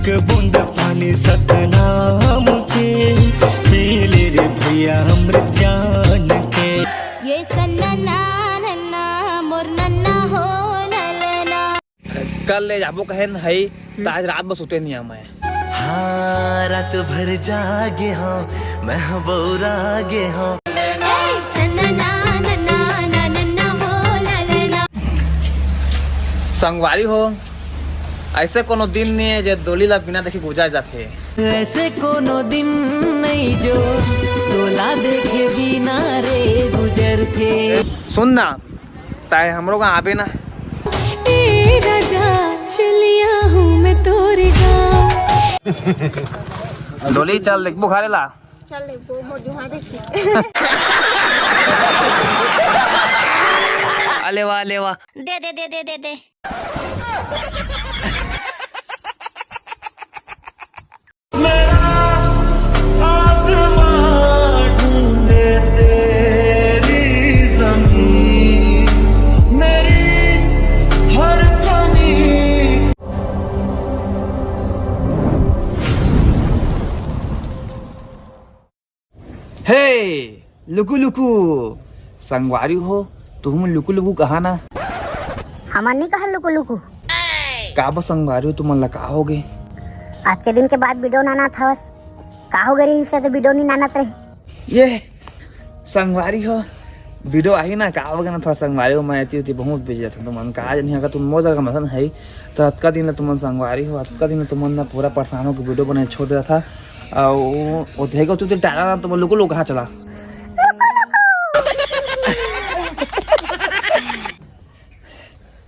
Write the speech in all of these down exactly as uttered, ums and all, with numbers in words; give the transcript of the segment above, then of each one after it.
एक बूंद पानी सतनाम के, पी ले रे भैया अमृत जान के। ये सन्ना ना नन्ना मोर नन्ना हो ललना। कल ले जाबो कहेन हई, त आज रात बस सुते नहीं मैं। हाँ, रात भर जागे हो, मैं बौरा गे हो। ए, सन्ना ना नन्ना ना नन्ना हो ललना। संगवारी हो, ऐसे कोनो दिन नहीं है जे डोली ला बिना देखे गुजर जाथे। ऐसे कोनो दिन नहीं जो डोला देखे बिना रे गुजरथे। सुन ना, ताए हमरो गाँव आबे ना। ए राजा, चलिया हूँ मैं तोरे गाँव। डोली चल देखबो घरे ला। चल देखबो, मोर जुहा देखी। अले वाह, अले वाह। दे, दे, दे, दे, दे, दे। मेरा आसमां ढूंढे तेरी जमीन, मेरी हर कमी। हे लुकु लुकु, संगवारी हो, तुहू मन लुकु लुकु कहा ना। हमन नहीं कहा लुकु लुकु। का बा संगवारी हो, तुमन ला का हो गे? आज के दिन के बाद वीडियो ना नानत हवस। का हो गे रही से वीडियो नहीं नानत रही? ये संगवारी हो, वीडियो आही ना, का हो गे ना, थोड़ा संगवारी हो, मैं एती उती बहुत बिजी रहता। तुमन का आज नहीं, अगर तुम मोर जगह मसन है, तो अतका दिन ला तुमन संगवारी हो, अतका दिन ला तुमन ना पूरा परेशान होके वीडियो बनाए छोड़ देता था। अउ ओतहे को तू तो टाला ना, तुम लुकु लुकु कहा चला।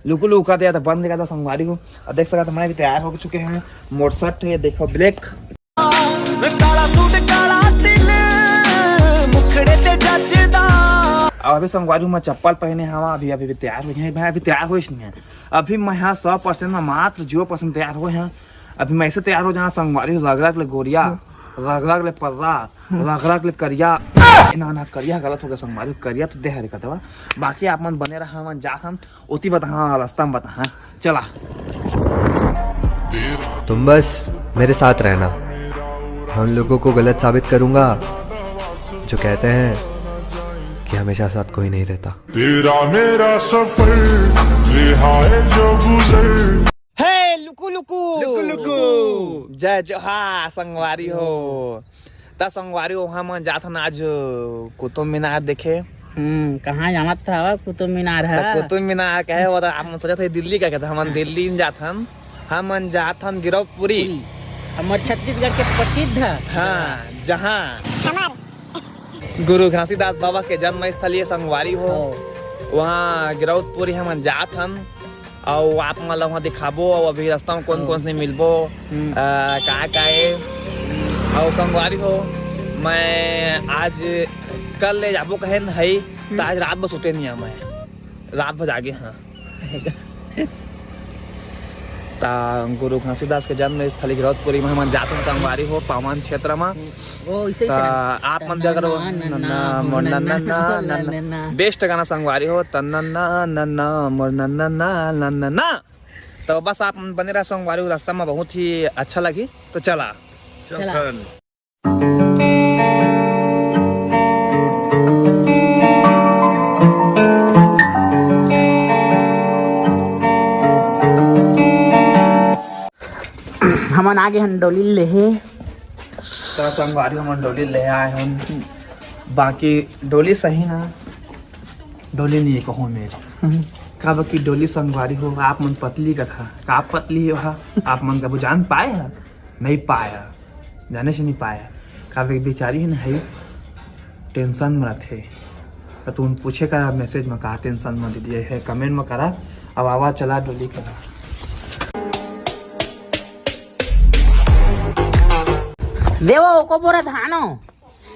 लुकु लुकु कहा दिया था, बंद कर दो संगवारी हो। अब देख सकत, मैं भी तैयार हो चुके हैं, मोर शर्ट है, देखो ब्लैक। काला सूट काला तिल, मुखड़े ते जचदा। अब अभी संगवारी हो, मैं चप्पल पहने हवा, अभी, अभी, अभी तैयार हो गए हैं, अभी तैयार होइस नहीं है। अभी मैं यहाँ सौ परसेंट में मात्र जीरो परसेंट तैयार होए हैं। अभी मैं ऐसे तैयार हो जाना संगवारी, रग रग ले गोरिया, रग रग ले पर्रा, रग रग ले करिया। ना, ना, करिया गलत हो गया संगवारी, करिया तो देह रे कतवा। बाकी आप मन बने रहा, मन जात हम ओती बता, हाँ, रास्ता में बता, हाँ, चला। तुम बस मेरे साथ रहना, मैं उन लोगों को गलत साबित करूंगा जो कहते हैं कि हमेशा साथ कोई नहीं रहता। तेरा मेरा सफर, ये हाय जो गुजर। हे लुकु लुकु। लुकु लुकु। जय जोहार संगवारी हो। त संगवारी हो, हमन जाथन आज कुतुब मीनार देखे। हम्म, कहाँ जावत हवा कुतुब मीनार ह? त कुतुब मीनार कहे, वो त आप मन सोचत हे दिल्ली का, कहते हमन दिल्ली में जाथन, हमन जाथन गिरौदपुरी। हमर छत्तीसगढ़ के प्रसिद्ध। हाँ, जहाँ गुरु घासीदास बाबा के जन्म स्थली है संगवारी हो, हाँ। वहाँ गिरौदपुरी हमन जात हन, अउ आप मन ला वहाँ दिखाबो, अउ अभी रास्ता में कौन हाँ। कौन से मिलबो, हम्म। अ, का का है, अउ संगवारी हो, मैं आज कल ले जाबो कहे न हई, त हम्म। आज रात बस सुते नहीं मैं, रात भर जागे हाँ। त गुरु घासीदास के जन्म स्थली गिरौदपुरी में हमन जात हन संगवारी हो, पावन क्षेत्र में। वो इसे त इसे आप मन भी अगर नन्ना, नन्ना, नन्ना, मोर नन्ना, नन्ना, नन्ना, नन्ना। बेस्ट गाना संगवारी हो, त नन्ना, नन्ना, मोर नन्ना, नन्ना, नन्ना। तो बस आप मन बने रहा संगवारी हो, रास्ता में बहुत ही अच्छा लगी। तो चला। चला। हमन आगे हन डोली लेहे। त संगवारी हमन डोली ले आए हन, बाकी डोली सही ना, डोली नहीं है कहूँ मेर। का बाकी डोली संगवारी हो, आप मन पतली कथा, का पतली हो हा, आप मन कभू जान पाए हा? नहीं पाया, जाने से नहीं पाया। का बे-, बेचारी है ना, है टेंशन में रथे। त तुम पूछे करा मैसेज में का टेंशन में दीदी है, कमेंट में करा। अब आवाज चला डोली करा। देवो, ओको बोरा धानो।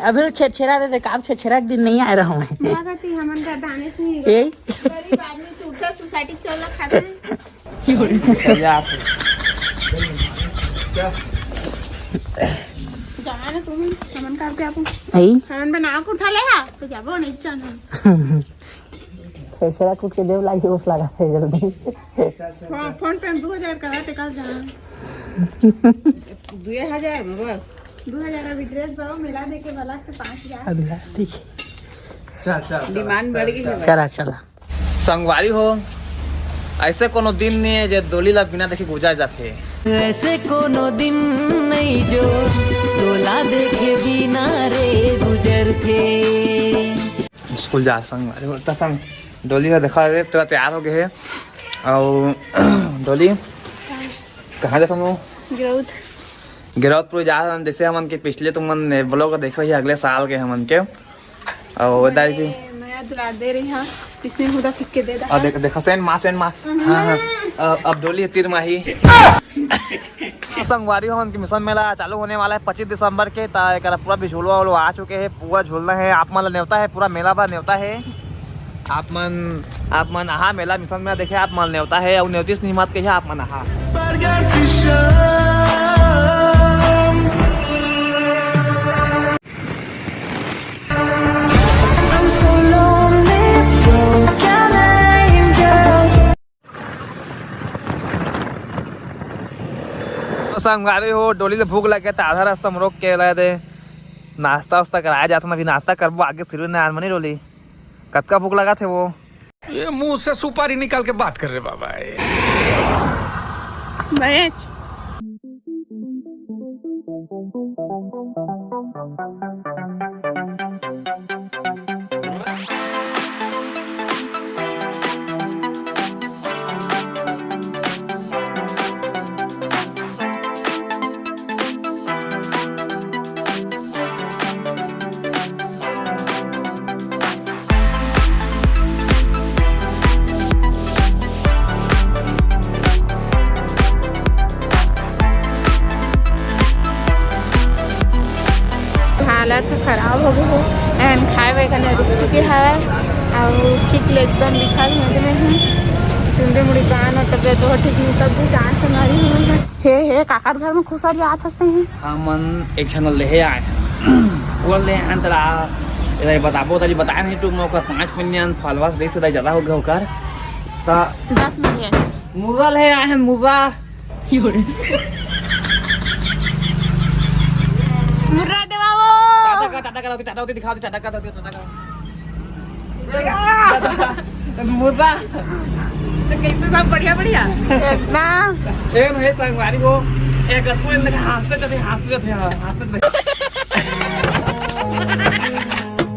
अभी छेरछेरा दे दे, काब छेरछेरा के दिन नहीं आए रहो मैं। माँ कहती, हमन का दाने से नहीं। यही। गरीब आदमी टूटता सोसाइटी चल रहा खाते हैं। क्या? जाना ना तुम, हमन का क्या आपको? नहीं। हमन बना कुर्ता ले आ, तो जाबो नहीं जाना। छेरछेरा कूट के देव लागी, ओस लगा थे जल्दी। अच्छा, अच्छा, हाँ, अच्छा। फोन पे हम दो हजार करा थे, कल जाना। दुए हजार में बस। दो हजार अभी ड्रेस भाव मिला दे के बलक से पाँच हजार। अभी ला, ठीक है। चल, चल, चल, डिमांड बढ़ गई है। चला, चला। संगवारी हो, ऐसे कोनो दिन नहीं है जे डोली ला बिना देखे गुजर जाथे। ऐसे कोनो दिन नहीं जो डोला देखे बिना रे गुजरथे। स्कूल जा संगवारी हो, त संग डोली का देखा रे, तेरा तैयार हो गए है। और डोली, कहाँ जाता हम लोग? गिरौद। गिरौदपुर जा रहा हम, जैसे हमन के पिछले तुमन ने ब्लॉग देखे ही अगले साल के हमन के। और दाई की नया दुलार दे रही हाँ, इसने हुदा फिक्के दे दा। और देख, देखो सेन माँ, सेन माँ। हाँ, हाँ। अब, अब डोली तीर माही। संगवारी हो, हमन के मिशन मेला चालू होने वाला है पच्चीस दिसंबर के। त एकरा पूरा बिछोलवा उलवा आ चुके हैं, पूरा झूलना है। आप मन ला नेवता है, पूरा मेला बा नेवता है। आप मन, आप मन आहा मेला मिशन मेला देखे, आप मन ला नेवता है। और नेवतीस नहीं मत कहिए, आप मन आहा। तो संगवारी हो, डोली ले भूख लगे त आधा रास्ता में रोक के ला दे, नाश्ता वास्ता कराया जाता ना। अभी नाश्ता करबो, आगे शुरू ना आन मनी डोली। कतका भूख लगा थे वो? ये मुंह से सुपारी निकाल के बात कर रहे बाबा। भैंस। हालत खराब हो गए हो। एहन खाए हुए कने रुक चुके हवय। अउ ठीक ले एकदम दिखा मजे में हूँ। चुंदी मुड़ी पान और तबियत बहुत ठीक नहीं, तब भी जान से मारी हूँ। हे, हे, काकर घर में खुसर जात हंसते हैं। हमन एक झन लेहे आए हैं। वो ले आए हैं तला, इधर बताबो, तली बताए नहीं, टू में ओकर पाँच मिलियन फॉलोअर्स रही से ज्यादा हो गए ओकर। त दस मिलियन। मुर्रा ले आए हैं, मुर्रा। मुर्रा देवाओ। टाटा का, टाटा का, टाटा होती दिखाओ, टाटा का, टाटा का। मुर्रा। तो कैसे सब बढ़िया, बढ़िया? एकदम। ए, नहीं, संगवारी वो, एक पूरे दिन हंसते जाते, हंसते जाते, हाँ, हंसते जाते।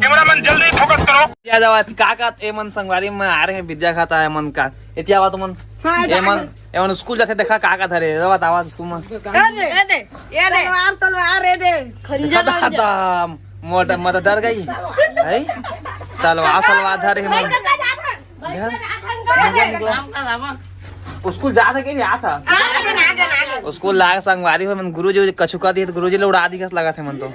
कैमरामैन, जल्दी फोकस करो। या जावा, का, का, ए मन संगवारी में आ रहे हैं, विद्या खाता है मन का। इतिया बात मन। हाँ, ए मन, ए मन स्कूल जाते देखा, का, का धरे, रे बतावा स्कूल में। ए दे, ए दे, ये दे। तलवार, तलवार, ए दे। खंजर, खंजर। मोटा, मैं तो डर गई। है? तलवार, तलवार धरे है मन। स्कूल जात हे कि नहीं आता? स्कूल लाग संगवारी हो, मन गुरुजी कछु कह दिए तो गुरुजी ले उड़ा दी, कस लगा थे मन तो।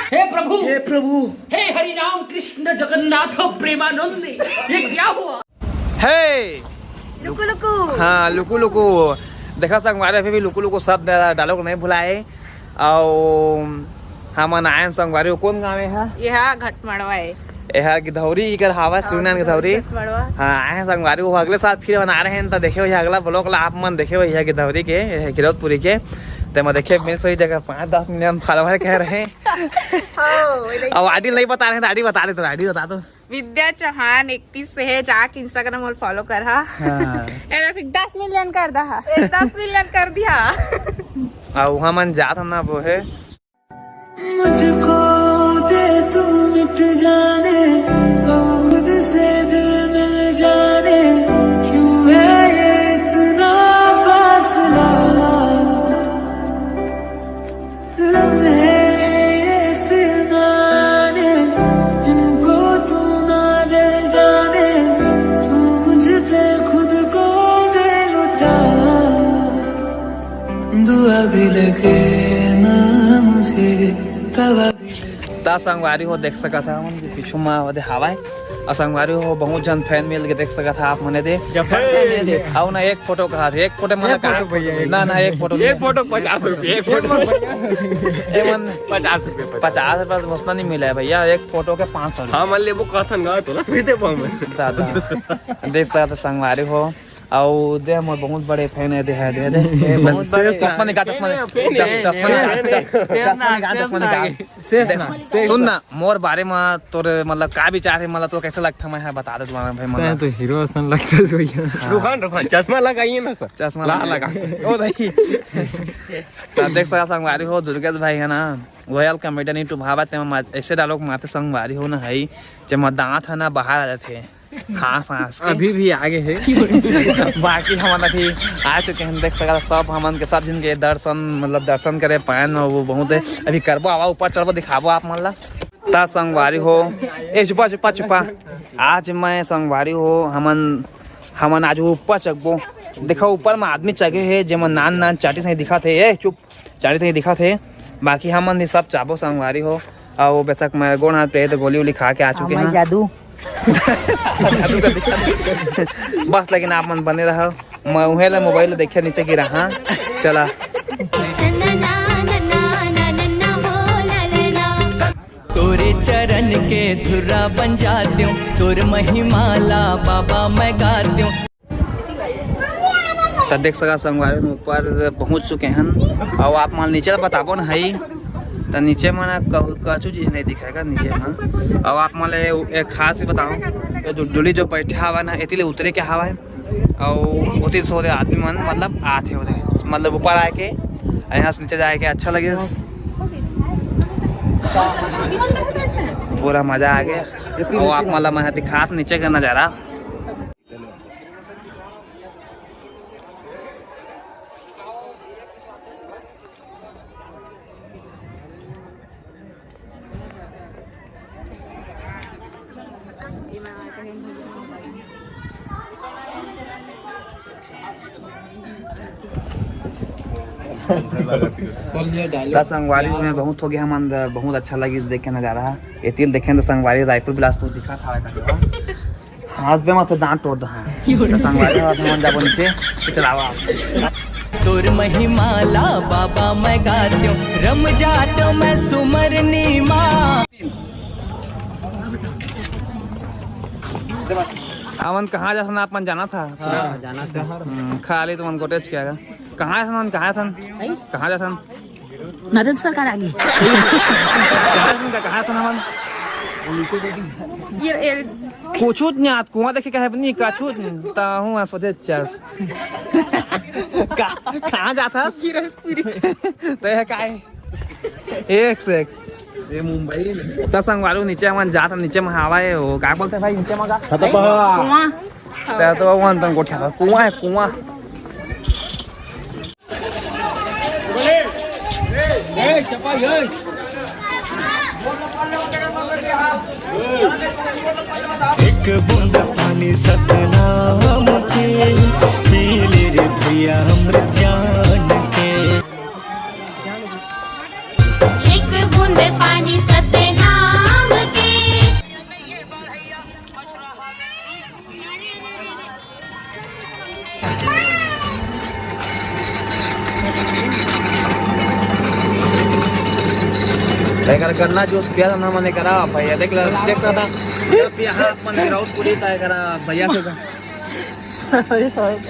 हे प्रभु, हे प्रभु, हे हरि राम कृष्ण जगन्नाथ प्रेमानंद, ये क्या हुआ? हे लुकु लुकु। हाँ, लुकु लुकु। देखा संगवारी, अभी भी लुकु लुकु शब्द डालो को नहीं भुलाए। अउ हमन आयन संगवारी, वो कौन गाँव है? यह घटमड़वा है। यह गिधौरी इकर हावा, हाँ, शिवनारायण गिधौरी। घटमड़वा। हाँ, आए हैं संगवारी, वो अगले साल फिर बना रहे हैं, तो देखे वही अगला ब्लॉग ला आप मन देखे वही है गिधौरी के, यह गिरौदपुरी के। ते मैं देखे मिल सही जगह पाँच दस मिलियन फॉलोअर कह रहे हैं। हाँ, वही देख। अब आईडी नहीं बता रहे हैं, तो आईडी बता दे, तो आईडी बता दो। विद्या चौहान इकतीस से है, जाके Instagram और फॉलो कर हा। हाँ। ए, फिर दस मिलियन कर दा हा। ए, दस मिलियन कर दिया। आ, वहाँ मन जात हम ना वो है। मुझको दे तू मिट जाने, अब खुद से दिल मिल जाने, क्यों है ये इतना फासला? लम्हे ये फिर ना आने, इनको तू ना दे जाने, तू मुझ पे खुद को दे लुटा। दुआ भी लगे ना मुझे, तवा भी लगे। ता संगवारी हो देख सकत हा हमन के पीछू मा ओदे हावय। अउ संगवारी हो, बहुत झन फैन मिल के देख सकत हा आप मने दे। जब फैन मिल के। अउ ना एक फोटो कहा थे, एक फोटो मतलब एक फोटो भैया, एक ना, ना, एक फोटो एक नहीं। फोटो पचास रुपये, एक फोटो। ए मन पचास रुपये, पचास। पचास रुपये से उतना नहीं मिला है भैया, एक फोटो के पाँच सौ रुपये। हाँ, मान ले वो कहथन गा, तो ना फिर दे पाऊँ मैं। दादा, देख सकत हा संगवारी हो, अउ दे, मोर बहुत बड़े fan हे, दे, हे, दे, दे। ए, बहुत बड़े। चश्मा निकाल, चश्मा निकाल, चश्मा निकाल, चश्मा निकाल, चश्मा निकाल। शेष ना, देख, शेष सुन ना। ना, मोर बारे में तोर, मतलब, का विचार हे, मतलब, तो कैसे लगता, मैं, हाँ, बता दे तुम्हारा भाई, तैं मतलब। तो हीरो असन लगता है भैया। हाँ। रुकन, रुकन, चश्मा लगाइए ना सर। चश्मा ला, लगा। लगा। ओ भाई। तो देख सकत संगवारी हो, दुर्गेश भाई हे ना, Royal Comedian YouTube हावय, तेमा ऐसे dialogue मारथे संगवारी हो ना, हई जेमा दांत हे ना, बाहर आ जाथे। हाँस हाँस के। अभी भी आगे हे। बाकी हमन अभी आ चुके हैं, देख सकत सब हमन के, सब झन के दर्शन, मतलब दर्शन करे पाएन, वो बहुत हे। अभी करबो, आवा ऊपर चढ़बो, दिखाबो आप मन ला। त संगवारी हो, ए चुपा चुपा चुपा, आज मैं संगवारी हो, हमन हमन आज ऊपर चघबो। देखो ऊपर में आदमी चघे हे, जेमन नान नान चाटी सही दिखत हे। ए चुप, चाटी सही दिखत हे। बाकी हमन भी सब चाबो संगवारी हो। अउ बेशक मैं गोड़ हाथ पे तो गोली उली खा के आ चुके हैं। जादू। बस, लेकिन आप मन बने रहो, मैं उहे ला मोबाइल देखे नीचे गिरा। हाँ, चला। तोरे चरण के धुर्रा बन जाते हो, तोर महिमा ला बाबा मैं गाते हो। त देख सका संगवारी, ऊपर पहुंच चुके हैं। अउ आप मन नीचे ला बताबो न हई, त नीचे में ना कहू, कछु चीज नहीं दिखेगा नीचे में। अउ आप मन ले एक खास चीज बताओ, ये जो डोली जो बैठे हवा ना, एती ले उतरे के हवा है। अउ ओती से ओदे आदमी मन, मतलब, आथे ओदे, मतलब, ऊपर आए के, यहाँ से नीचे जाए के अच्छा लगे, पूरा मजा आ गया। अउ आप, मतलब, मैं दिखात नीचे का नजारा। त संगवारी में बहुत हो गया, हमन बहुत अच्छा लगिस देखे नजारा। एती ले देखे त संगवारी रायपुर बिलासपुर दिखत हवय का। हाँस दे, मैं फिर दांत तोड़ दो। हाँ। तो संगवारी हो, हमन जाबो नीचे, तो चलावा। तोर महिमा ला बाबा मैं गात्यो, रम जात्यो मैं सुमरनी मा। हमन कहाँ जाथन, आप मन जानत हा? हाँ, जानत हा। हम्म, खाली तुमन गोटेच क्या? कहाँ जाथन, कहाँ जाथन? आई? कहाँ जाथन? नरेंद्र सरकार आगे। कहाँ जाथन, कहाँ जाथन हमन? ये, ये कुछुच नहीं आत, कुआं देखे कहे नहीं, कछुच नहीं। ताहू आ सोचे चस। का-, कहाँ जाथस? किरलपुरी। तो ये का है? एक से एक। ये मुंबई में। त संगवारी नीचे हमन जात, नीचे में हवा है, वो का बोलते हैं भाई, नीचे में का? छाता पहाड़। कुआं। त तो वो अंतन कोठा, कुआं है, कुआं। एक बूंद पानी सतनाम के, पी ले रे भैया अमृत जान के। एक बूंद पानी सतनाम के। एकर गन्ना जूस पिया ना मने करा भैया, देख ल, देख सकता। पिया हाथ मन राउत पूरी ता करा भैया से।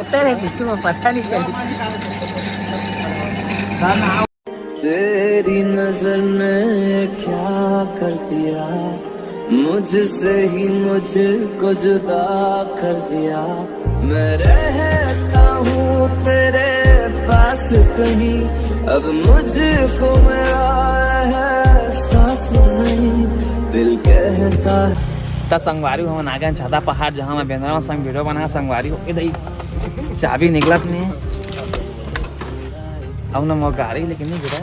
तेरे पीछे में पता नहीं चली। तेरी नजर ने क्या कर दिया, मुझसे ही मुझको जुदा कर दिया। मैं रहता हूँ तेरे पास कहीं, अब मुझको मेरा एहसास नहीं, दिल कहता है। त संगवारी हो, हमन आ गए छाता पहाड़, जहाँ मैं बेंदरा संग वीडियो बना। संगवारी हो, ए दई, चाबी निकलत नहीं। अब ना मोर गाड़ी लेकिन नहीं गिरा।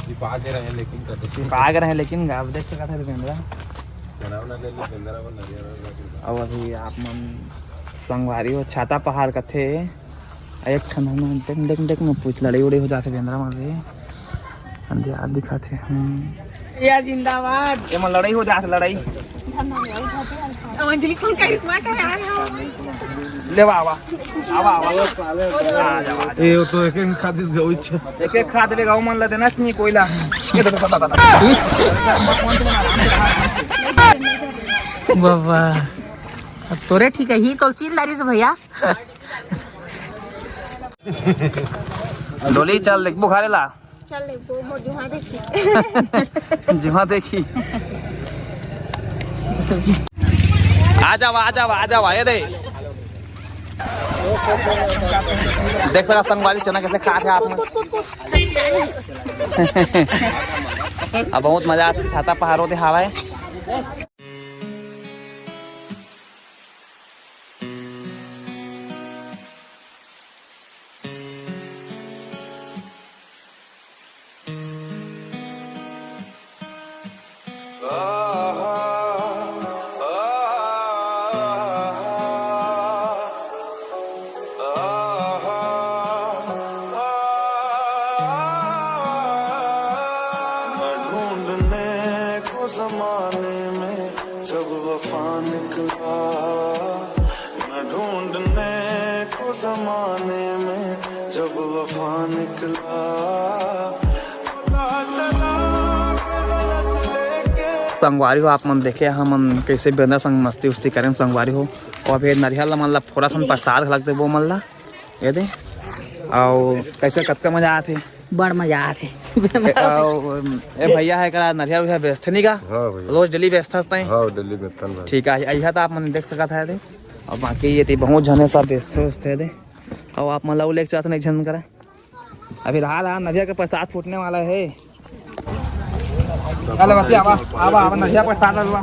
ये पा के रहे लेकिन कते। पा के रहे लेकिन अब देख सकत है बेंदरा। चना वना ले लो, बेंदरा को नरियर और ले लो। अब अभी आप मन संगवारी हो छाता पहाड़ कथे। एक ठन हम देख, देख, देख, मैं पूछ लड़ाई उड़ाई हो जाथे बेंदरा मन रे। अंधियार दिखाथे। हम्म। या जिंदाबाद। एमा लड़ाई हो जात, लड़ाई। अंजलि कौन करिश्मा का यार हो? ले वा, आवा। आवा, आवा। आ जा, आ जा। ए, वो तो एक एक खादिस गौच। एक एक खाद ले गौ मन ला देना चाहिए कोयला। बाबा। अब तोरे ठीक है, ही तो चिल दारी से भैया। डोली, चल देखबो घरे ला। चल देखबो, मोर जुहा देखी। जुहा देखी। आ जावा, आ जावा, आ जावा, ये दे। देख सका संगवारी, चना कैसे खात हे आप मन। अब बहुत मजा आथे, छाता पहाड़ होते हवाए। मैं ढूंढने को जमाने में जब वफा निकला, मैं ढूंढने को जमाने में जब वफा निकला, पता चला कि गलत लेके संगवारी हो, आप मन देखे हमन कैसे बेंदरा संग मस्ती उस्ती करेन संगवारी हो। और अभी नरियल ला मन ला फोड़ा थन प्रसाद घलक देबो मन ला, ये दे। अउ कैसे कतका मजा आथे। बड़ मजा आथे। ए, अउ, ए भैया हे करा नरियल उरियल बेचथे नहीं का? हाँ भैया। रोज डेली बेचथस तैं? हाँ, डेली बेचथन भाई। ठीक है, अइहा तो आप मन देख सकत है दे। और बाकी ये ती बहुत झने सब बेचथे उचथे दे। और आप मन ला लेके चाहत नहीं झन करा। अभी रहा रहा नरियल के प्रसाद फूटने वाला है। अरे बतिया, आवा, आवा, आवा, नरियल प्रसाद ललवा।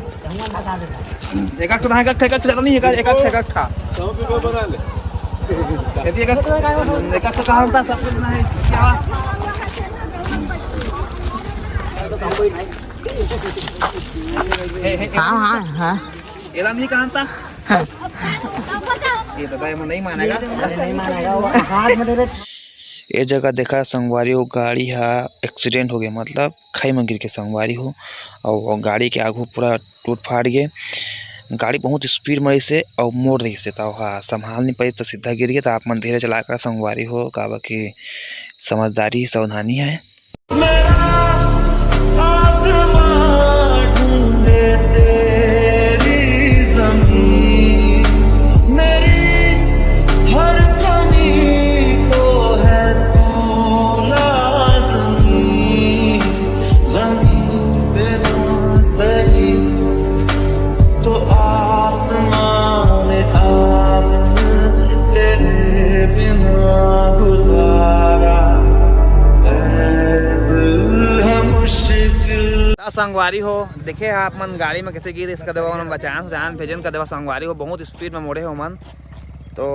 एक एक ठो, एक एक ठो, एक एक ठो, नहीं, एक एक ठो, एक एक ठो। यदि एक एक, एक एक ठो कहाँ होता, सब कुछ नहीं, क्या? हे, हे, हाँ, हाँ, हाँ। एला नहीं कहाँ था? ये दादा, ये नहीं मानेगा। अरे नहीं मानेगा, वो हाथ में दे दे। ए जगह देखा संगवारी हो, गाड़ी हा एक्सीडेंट हो गया, मतलब खाई में गिर के संगवारी हो, और गाड़ी के आगू पूरा टूट फाट गए। गाड़ी बहुत स्पीड में रहिसे और मोड़ रहिसे, तो हा संभाल नहीं पाइस, तो सीधा गिर गया। तो आप मन धीरे चला कर संगवारी हो, काबर कि समझदारी सावधानी है। संगवारी हो, देखे हा आप मन गाड़ी में कैसे गिर, इसका देवा मन बचान, जान भेजन का देवा संगवारी हो, बहुत स्पीड में मोड़े हो मन। तो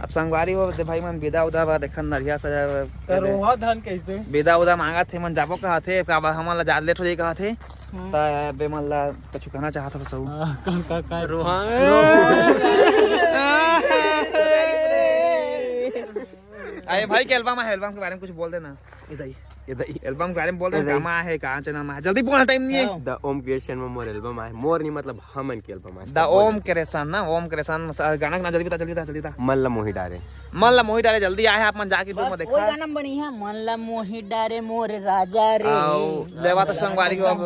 अब संगवारी हो, दे भाई मन बिदा उदा बा, देखन नरियल सजा, तो रोहा धन कैसे? बिदा उदा मांगत हे मन, जाबो कहत हे, का बा, हमन ला ज्यादा लेट हो जाई कहत हे। हम्म। त बे मन ला कुछ कहना चाहत हो, बताऊ। हाँ, का, का, का? रोहा। अरे भाई के एल्बम है, एल्बम के बारे में कुछ बोल देना। इधर ही, इधर ही। एल्बम के बारे में बोल दे, इधर ही। गामा है, कहाँ चैनल में है, जल्दी बोल, टाइम नहीं है। हाँ। द ओम क्रिएशन में मोर एल्बम आए, मोर नहीं मतलब हमन के एल्बम आए, द सब बोल ओम दे। क्रिएशन ना, ओम क्रिएशन में स-, गाना के नाम जल्दी बता, जल्दी बता, जल्दी बता। मन ला मोही डारे। मन ला मोही डारे, जल्दी आए, आप मन जाके YouTube में देखा। गाना में बनी है, मन ला मोही डारे मोर राजा रे। आओ, देवा तो संगवारी हो अब।